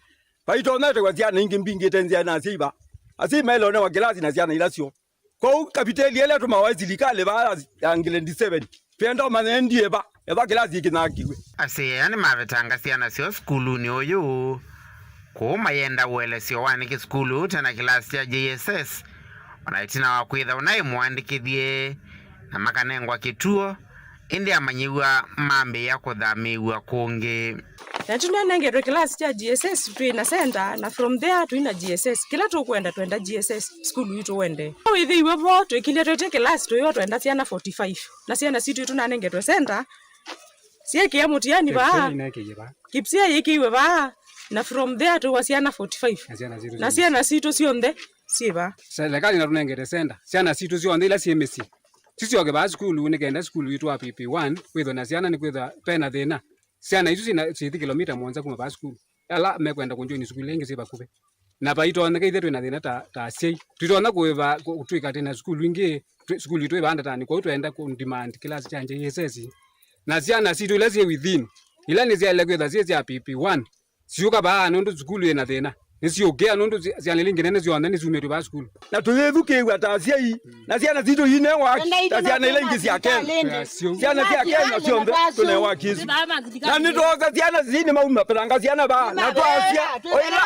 Vaitonya ĩtew'a syana ingĩ mbingĩte nzĩa na asyai vaa. Asyai maĩle ũnewa kĩlasi na syana ila syoo. Kwoou kapiteli ĩla ĩtũmawa nĩ silikalĩ vaa ya, ya grade seven, twenda ũmanya ĩndĩ ĩva, ĩva kĩlasi ĩkĩnyakiw'e. Asyai aya nĩmavetanga syana syoo sukulunĩ ũyũ, kũu mayenda ũelesyo wa nĩkĩ sukulu ũũ ũte na kĩlasi kya J S S, o na ĩtina wa kwĩtha ũnaĩ mũandĩkĩthye na makanengwa kĩtuo, ĩndĩ amanyĩw'a mambĩĩa kũthamĩĩw'a kũngĩ. Na tũnenengetwe kĩlasi kya G S S twĩ na center, na from there twĩ na G S S. Kĩla tũkwenda, twenda G S S, sukulu itũ wende. Wĩthĩiwe vo, twĩkilye twĩtye kĩlasi tũyũ twenda syana forty-five. Na syana sitũ tũnanengetwe center, syĩkĩa mũtiani vaa. Kipsia yĩkĩiwe vaa. Na from there tũwa syana forty-five. Na syana sitũ syonthe syĩ vaa. Serikali natũnengete center. Syana sitũ syonthe ila syĩ mĩsyĩ sisyoke vaa sukulu, nĩ kenda sukulu itũ wa P P one wĩthwe na syana, nĩ kwĩthwa pena thĩna. Syana isu syĩna, syĩthi kĩlomita mũonza kuma vaa sukulu. Ala mekwenda kũnjoini sukulu ingĩ syĩ vakuvĩ. Na vaitonyeka ithe twĩ na thĩna ta, ta asyai. Tũitonya kũĩva kũ-, kũtwĩka twĩ na sukulu ingĩ, twĩ, sukulu itũ ĩvaa ndatani, kwoou twenda kũ demand kĩlasi kya J S S. Na syana sitũ ila syĩ within, ila nĩsyaĩle kwĩtha syĩ sya P P one, siũka vaa nũndũ sukulu ĩna thĩna. Nĩsiũkĩa nũndũ sy-, syana ila ingĩ nene syonthe nĩsyumĩtw'e vaa sukulu. Na tũyĩthukĩĩw'a ta asyai, na syana sitũ inewa haki ta syana ila ingĩ sya Kenya. Syana sya Kenya syonthe tũnewa haki isu. Na nĩtwoosa syana sii nĩmaumapĩlanga syana vaa, na twasya, o ĩla,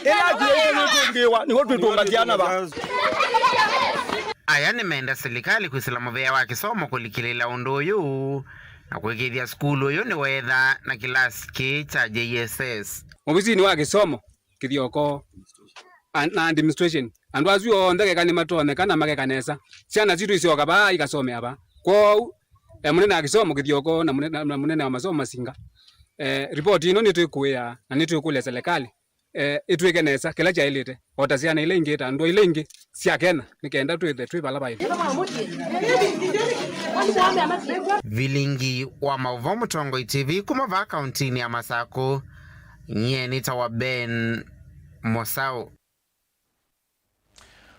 ĩla ĩtũngĩwa, nĩw'o twĩtũnga syana vaa. Aya nĩmenda silikalĩ kwĩsĩla mũvea wa kĩsomo kũlikĩlĩĩla ũndũ ũyũ na kũĩkĩĩthya sukulu ũyũ nĩweetha na kĩlasi kĩĩ kya J S S. Ovisinĩ wa kĩsomo, kĩthyokoo, an-, na administration. Andũ asu onthe keka nĩmatonyeka na makeka nesa. Syana sitũ isyoka vaa ikasomea vaa. Kwoou, eh, mũnene wa kĩsomo kĩthyokoo na mũne-, na, na mũnene wa masomo Masinga, eh, ripoti ĩno nĩtwĩkũĩa na nĩtwĩkũlya selekalĩ, eh, ĩtwĩke nesa kĩla kyaĩlĩte, o ta syana ila ingĩ, ta ndũa ila ingĩ sya Kenya, nĩ kenda twĩthe twĩ vala vaĩle. Vilingi wa maũvoo Mũtongoi T V kuma vaa kauntinĩ ya Masakũ. Nyie nĩtawa Ben Mosau.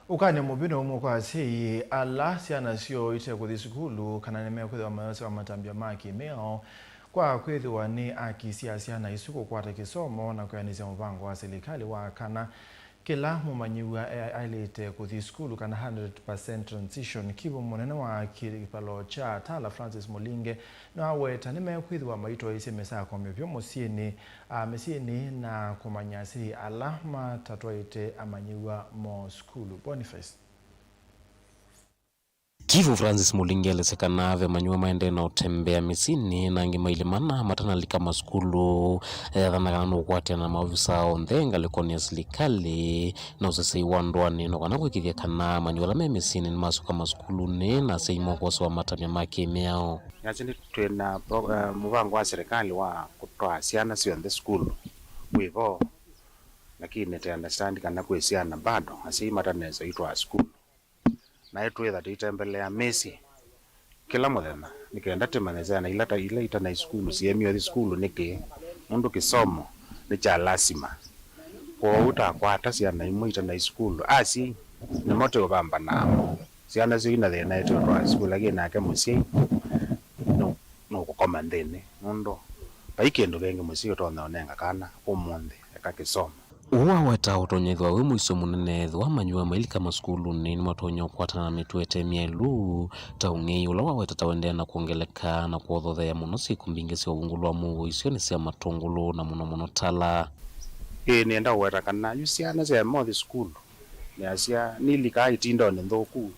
Ũkany'o mũvĩ nĩ ũmwe kwa asyai ala syana syoo itekũthi sukulu kana nĩmekwĩthĩwa mayosĩwa matambya ma kĩ-mĩao kwa kwĩthĩwa nĩ aki sya syana isu kũkwata kĩsomo na kwĩanĩsya mũvango wa silikalĩ wa kana kĩla mũmanyĩw'a e-, aĩlĩte kũthi sukulu kana hundred percent transition. Kivu mũnene wa kĩvalo kya Tala Francis Mulinge nĩwaweta nĩmekwĩthĩwa maitoeisye mĩsako mĩvyũ mũsyĩnĩ, a, mĩsyĩnĩ na kũmanya asyai ala matatwaĩte amanyĩw'a moo sukulu. Boniface. Kivu Francis Mulingi elesya kana ve manyuwa maendee na ũtembea mĩsyĩnĩ, na angĩ mailĩ mana matanalika masukulu. Ethana kana nũkwatĩana na maovisa onthe ngalĩkonĩ ya silikalĩ na ũsesei wa ndũanĩ, no kana kũĩkĩĩthya kana manyuwa ala me mĩsyĩnĩ nĩmasyoka masukulunĩ na asyai mokwosewa matambya ma kĩ-mĩao. Nĩasya nĩ twĩ na pro-, eh, mũvango wa serikali wa kũtwaa syana syonthe sukulu wĩ vo, lakini nĩtũ understand kana kwĩ syana bado asyai matanesa itwaa sukulu. Naĩ twĩtha tũitembelea mĩsyĩ kĩla mũthenya, nĩ kenda tũmanye syana ila ta, ila itanai sukulu siemie ũthi sukulu nĩkĩ, nũndũ kĩsomo nĩ kya lasima. Kwoou takwata syana imwe itanai sukulu, asyai nĩmo tũũvamba namo. Syana syoo ina thĩna itwĩtwaa sukulu, lakini nake mũsyai nũ-, nũkũkoma nthĩnĩ, nũndũ vai kĩndũ kĩngĩ mũsyai ũtonya ũnenga kana ũmũnthĩ, eka kĩsomo. Ũu waweta ũtonya ĩthĩwa wĩ mũisyo mũnene ethĩwa manyuwa mailika masukulunĩ nĩmatonya ũkwatana na mĩtũo ĩte myaĩlu, ta ũng'ei ũla waweta ta ũendeea na kwongeleka na kũothotheea mũno syĩko mbingĩ sya ũvungũlo wa mũuo isionĩ sya Matũngũlũ na mũno mũno Tala. Ĩĩ, nĩenda ũweta kana yu syana sya mothi sukulu, nĩasya nilikaa itindonĩ nthũku,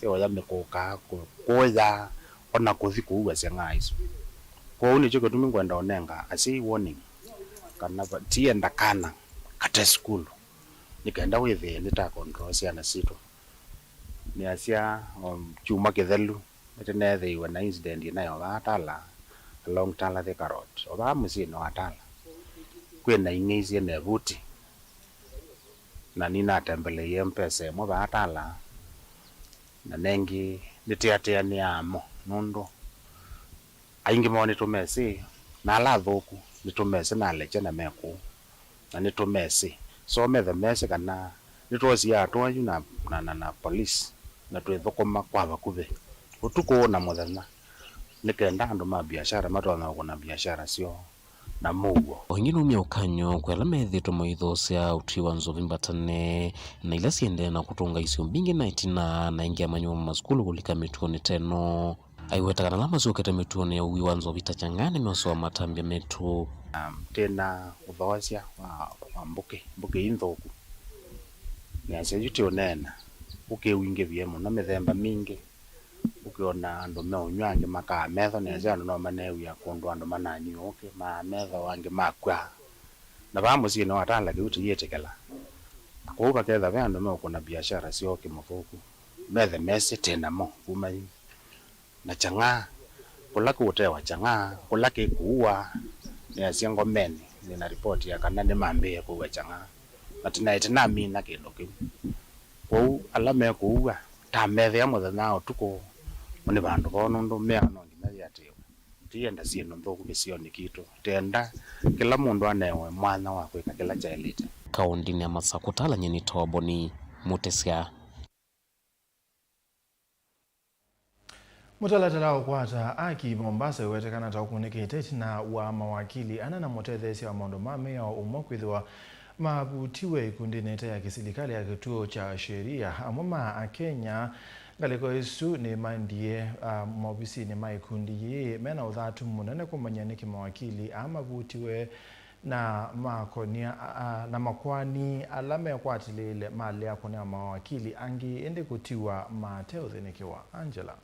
syoya mĩkũka, kũ-, kũya, ona kũthi kũua syang'aa isu. Kwoou nĩkyo kĩtumi ngwenda ũnenga asyai warning, kana va-, tienda kana kate sukulu, nĩ kenda wĩthĩe nĩta control syana sitũ. Nĩasya, um, kyumwa kĩthelu, nĩtũneethĩiwe na incident ĩnayo vaa Tala, along Tala Thika Road, o vaa mũsyĩnĩ wa Tala. Kwĩ na ing'ei syĩ na ĩvuti, na nĩnatembeleie mpesa ĩmwe vaa Tala, na nengĩ nĩtĩatĩanĩaa mo, nũndũ aingĩ moo nĩtũmesĩ, Na ala athũku nĩtũmesĩ na alekya na me kũu, na nĩtũmesĩ. So methe mesĩ kana nĩtwosie atũa yu na, na, na, na police, na twĩthũkũma kwa vakuvĩ ũtukũ na mũthenya, nĩ kenda andũ ma biashara matonya kũkũna biashara syoo na mũuo. O ĩngĩ nũmya ũkany'o kwĩ ala methĩĩtwe maithoosea ũtwi wa nzovi mbatane, na ila syĩendee na kũtũnga isio mbingĩ na ĩtina, na ĩngĩ amanyĩw'a masukulu kũlika mĩtuonĩ teno. Aiweta kana ala masyokete mĩtuonĩ ya ũwii wa nzovi ta Chang'aa nĩmeũsewa matambya metũ. Um, twĩ na ũthoosya wa, wa mbũkĩ, mbũkĩ ii nthũku. Nĩasya yu tĩũneena, ũkĩ wingĩvie mũno mĩthemba mingĩ. Ũkĩona andũ meũnyw'a, angĩ makaa metho, nĩasya andũ no maneew'a kũndũ andũ mananywa ũkĩ, maa metho, angĩ makw'a. Na vaa mũsyĩnĩ wa Tala kĩu tũyĩtĩkĩla. Kwoou vaketha ve andũ meũkũna biashara syoo kĩmũthũku, methe mesĩ twĩ namo kuma yu. Na Chang'aa, kũla kũũtewa Chang'aa, kũla kĩkũua, nĩasya Ngomeni, nĩ na ripoti ya kana nĩmambĩĩe kũua Chang'aa, na tinaĩ tĩnamina kĩndũ kĩu. Kwoou ala mekũua, tamethĩa mũthenya wa ũtukũ, nĩ vandũ voo, nũndũ mĩao no nginya yĩatĩĩwe. Tũyenda syĩndũ nthũku kĩsionĩ kitũ, tũyenda kĩla mũndũ anewe mwanya wa kwĩka kĩla kyaĩlĩte. Kaũntĩnĩ ya Masakũ, Tala nyie nĩ Toboni Mũtĩsya. Mũtalatala wa kũkwata aki Mombasa wĩwetekana ta ũkunĩkĩte ĩtina wa mawakili ana na mũtetheesya wa maũndũ ma mĩao ũmwe kwĩthĩwa mavutiwe ikundinĩ ĩte ya kĩsilikalĩ ya Kĩtuo cha Sheria. Amwe ma Akenya ngalĩko ĩsu nĩmaendie, ah, maovisinĩ ma ikundi yĩĩ mena ũthatu mũnene kũmanya nĩkĩ mawakili aa mavutiwe na makonia, a, a, na makoani ala mekwatĩlĩĩle malea kũnengwa mawakili angĩ, ĩndĩ kũtiwa mateũthĩnĩkĩwa. Angela.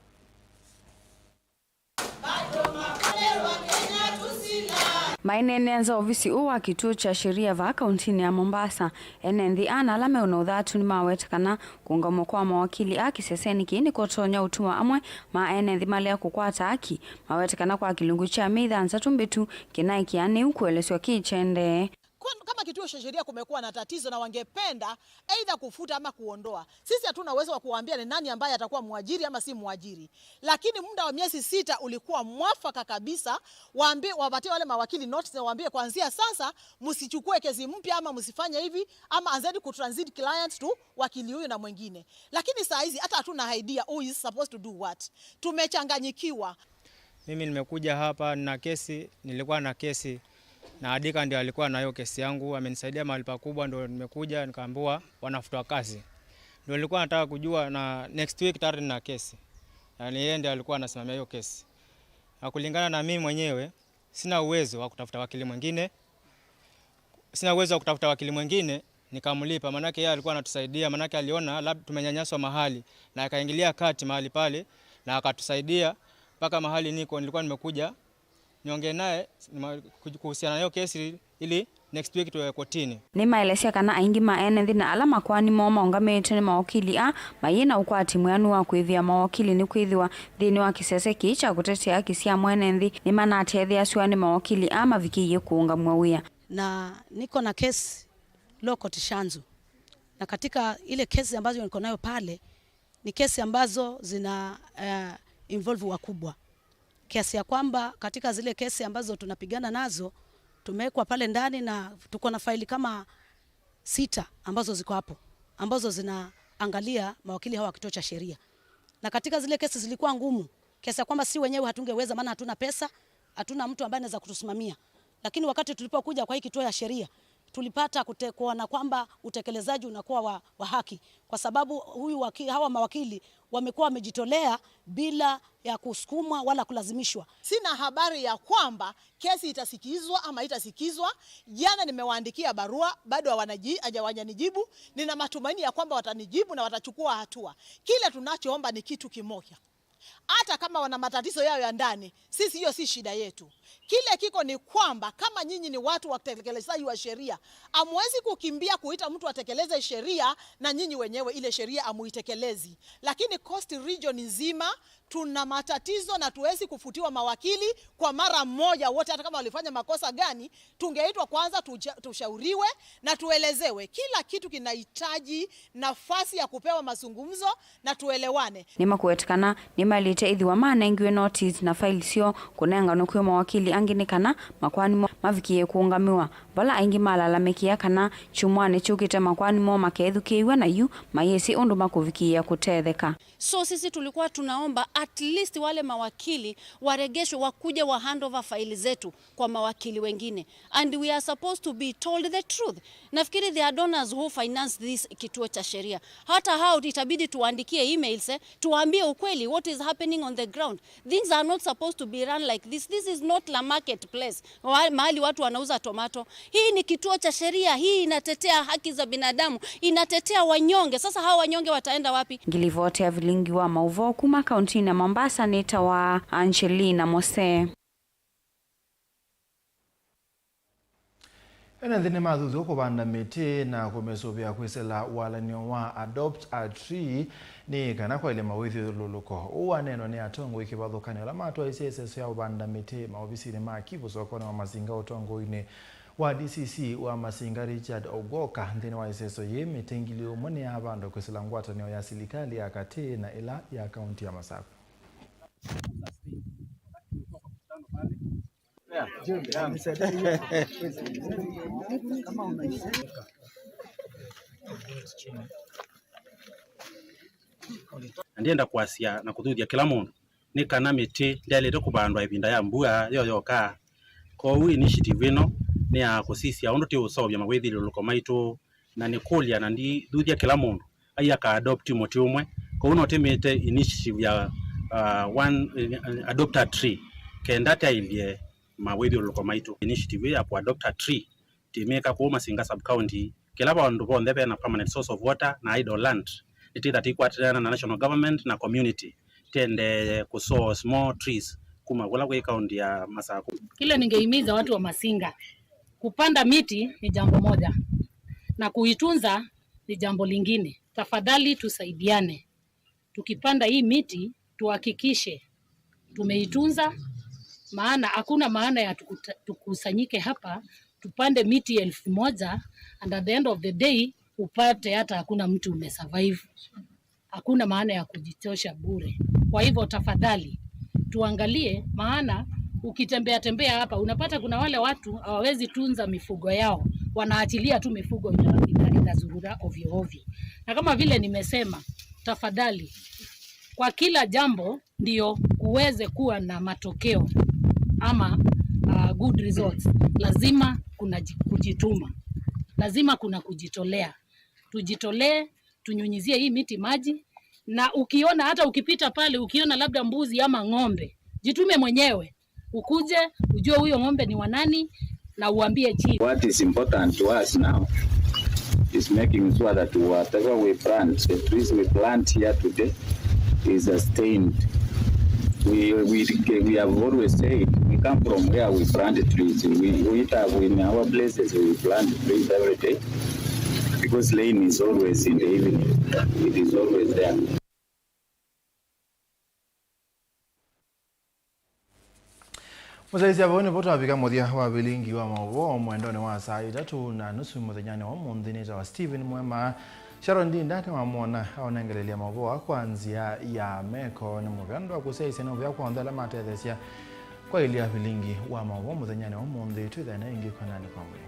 Maineenea nza ovisi ũũ wa Kĩtuo cha Sheria vaa kauntinĩ ya Mombasa, ene nthĩ ana ala meũna ũthatu nĩmaweta kana kũũngamw'a kwa mawakili a kĩsesenĩ kĩĩ nĩkũtonya ũtuma amwe ma ene nthĩ malea kũkwata aki. Maweta kana kwa kĩlungu kya Mei thanthatũ mbĩtu, kĩnaĩ kĩanĩu kũelesw'a kĩ kyendee. Kwa-, kama Kituo cha Sheria kumekuwa na tatizo na wangependa either kufuta ama kuondoa, sisi hatuna uwezo wa kuwaambia ni nani ambaye atakuwa mwajiri ama si mwajiri. Lakini muda wa miezi sita ulikuwa mwafaka kabisa, waambie, wapatie wale mawakili notice na waambie, kuanzia sasa msichukue kesi mpya ama msifanye hivi ama anzeni kutransit clients to wakili huyu na mwingine. Lakini saa hizi hata hatuna idea who is supposed to do what. Tumechanganyikiwa. Mimi nimekuja hapa na kesi, nilikuwa na kesi na Adika ndio alikuwa na hiyo kesi yangu, amenisaidia mahali pakubwa, ndio nimekuja nikaambiwa wanafutwa kazi. Ndio nilikuwa nataka kujua, na next week tayari nina kesi. Na ni yeye ndio alikuwa anasimamia hiyo kesi. Na kulingana na mimi mwenyewe, sina uwezo wa kutafuta wakili mwingine. Sina uwezo wa kutafuta wakili mwingine, nikamlipa, maanake yeye alikuwa anatusaidia, maanake aliona labda tumenyanyaswa mahali, na akaingilia kati mahali pale, na akatusaidia mpaka mahali niko, nilikuwa nimekuja niongee naye, nima-, kuj-, kuhusiana na hiyo kesi ili next week tuwe kotini. Nĩmaelesya kana aingĩ ma ene nthĩ na ala makoani moo maũngamĩĩtwe nĩ mawakili aa mayĩ na ũkwati mwĩanu wa kũĩvĩa mawakili, nĩkwĩthĩwa nthĩnĩ wa kĩsese kĩĩ kya kũtetea haki sya mwene nthĩ nĩmanatetheeasw'a nĩ mawakili aa mavikĩie kũũngamw'a wĩa. Na niko na kesi Law Court Shanzu. Na katika ile kesi ambazo niko nayo pale, ni kesi ambazo zina, eh, involve wakubwa. Kiasi ya kwamba katika zile kesi ambazo tunapigana nazo, tumewekwa pale ndani na tuko na faili kama sita ambazo ziko hapo, ambazo zinaangalia mawakili hawa wa Kituo cha Sheria. Na katika zile kesi zilikuwa ngumu, kiasi ya kwamba si wenyewe hatungeweza, maana hatuna pesa, hatuna mtu ambaye anaweza kutusimamia. Lakini wakati tulipokuja kwa hii Kituo ya Sheria, tulipata kute-, kuona kwamba utekelezaji unakuwa wa, wa haki, kwa sababu huyu waki-, hawa mawakili wamekuwa wamejitolea bila ya kusukumwa wala kulazimishwa. Sina habari ya kwamba kesi itasikizwa ama itasikizwa. Jana nimewaandikia barua, bado hawanaji-, haja-, hawajanijibu. Nina matumaini ya kwamba watanijibu na watachukua hatua. Kile tunachoomba ni kitu kimoja. Hata kama wana matatizo yao ya ndani, sisi hiyo si shida yetu. Kile kiko ni kwamba kama nyinyi ni watu watekelezaji wa sheria, hamwezi kukimbia kuita mtu atekeleze sheria na nyinyi wenyewe ile sheria hamuitekelezi. Lakini Coast Region nzima tuna matatizo na tuwezi kufutiwa mawakili kwa mara moja wote, hata kama walifanya makosa gani, tungeitwa kwanza tuja-, tushauriwe na tuelezewe. Kila kitu kinahitaji nafasi ya kupewa mazungumzo na tuelewane. Nĩmakwetĩkana nĩma Mailĩte ĩthĩwa manengiwe notice na file syoo kũnenganwe kwĩ mawakili angĩ nĩ kana makoani moo mavikĩĩe kũũngamĩwa, vala aingĩ malalamĩkĩa kana kyumwanĩ kyũkĩte makoani moo makeethukĩĩw'a na yu mayĩsĩ ũndũ makũvikĩĩa kũtetheka. So sisi tulikuwa tunaomba at least wale mawakili waregeshwe, wakuje wa hand over file zetu kwa mawakili wengine, and we are supposed to be told the truth. Nafikiri there are donors who finance this kituo cha sheria, hata hao itabidi tuwaandikie emails, eh, tuwaambie ukweli, what is happening on the ground. Things are not supposed to be run like this. This is not la market place, wa- mahali watu wanauza tomato. Hii ni kituo cha sheria, hii inatetea haki za binadamu, inatetea wanyonge. Sasa hawa wanyonge wataenda wapi? Ngilivoti ya vilingi wa mauvoo kuma kaunti ya Mombasa nĩ ta wa Angelina Mose. Ene nthĩ nĩmathuthw'a kũvanda mĩtĩ na kũmĩsũvĩa kwĩsĩla walany'o wa Adopt a Tree nĩ kana kwaĩlya mawĩthyũlũlũko. Ũu waneenwa nĩ atongoi kĩvathũkany'o ala matwaisye ĩseso ya ũvanda mĩtĩ maovisinĩ ma Kivu sokonĩ wa Masinga ũtongoinĩ wa D C C wa Masinga Richard Ogoka. Nthĩnĩ wa ĩseso yĩĩ, mĩtĩ ngili ũmwe nĩyavandwa kwĩsĩla ngwatanĩo ya silikalĩ ya katĩ na ĩla ya kaunti ya Masaku. Na ndienda kwasya na kũthuthya kĩla mũndũ nĩ kana mĩtĩ ndyaĩlĩte kũvandwa ĩvinda ya mbua yo yoka. Kwoou initiative ĩno nĩ ya kũsisya ũndũ tũũseũvya mawĩthyũlũlũko maitũ, na nĩkũlya na ndithuthya kĩla mũndũ ai aka adopt mũtĩ ũmwe. Kwoou no tĩmĩte initiative ya, uh, one, uh, adopt a tree, kenda tyaĩlye mawĩthyũlũlũko maitũ. Initiative ya kũ adopt a tree tĩmĩka kũu Masinga sub county. Kĩla vandũ vonthe vena permanent source of water na idle land, nĩtĩtha tĩikwatĩana na national government na community, tĩendee kũsource more trees kuma kũla kwĩ kaunti ya Masaku. Kile ningehimiza watu wa Masinga, kupanda miti ni jambo moja na kuitunza ni jambo lingine. Tafadhali tusaidiane. Tukipanda hii miti, tuhakikishe tumeitunza, maana hakuna maana ya tukuta- tukusanyike hapa, tupande miti elfu moja, and at the end of the day, upate hata hakuna mtu umesurvive. Hakuna maana ya kujichosha bure. Kwa hivyo, tafadhali, tuangalie, maana ukitembea tembea hapa, unapata kuna wale watu hawawezi tunza mifugo yao, wanaachilia tu mifugo ina- ina- inazurura ovyo ovyo. Na kama vile nimesema, tafadhali, kwa kila jambo ndio kuweze kuwa na matokeo ama, uh, good results, lazima kuna ji- kujituma, lazima kuna kujitolea. Tujitolee, tunyunyizie hii miti maji, na ukiona, hata ukipita pale ukiona labda mbuzi ama ng'ombe, jitume mwenyewe, ukuje ujue huyo ng'ombe ni wa nani na uambie chief. What is important to us now is making sure that whatever we plant, the trees we plant here today is sustained. We, we, we have always said we come from where we plant trees. We, we have in our places, we plant trees every day because rain is always in the evening. It is always there. Mũsyaĩĩsya, vau nĩvo twavika mũthya wa vilingi wa maũvoo mwendonĩ wa saa itatũ na nusu mũthenyanĩ wa ũmũnthĩ. Nĩtawa Stephen Mwema. Sharon Ndinda nĩwamwona aũnengelelya maũvoo aa kwa nzĩa ya meko. Nĩ mũvea nũndũ wa kũsyaĩĩsya, nĩ mũvea kwa onthe ala matetheesya kwaĩlya vilingi wa maũvoo mũthenyanĩ wa ũmũnthĩ. Twĩthane ĩngĩ kwananĩ kwa mwĩ.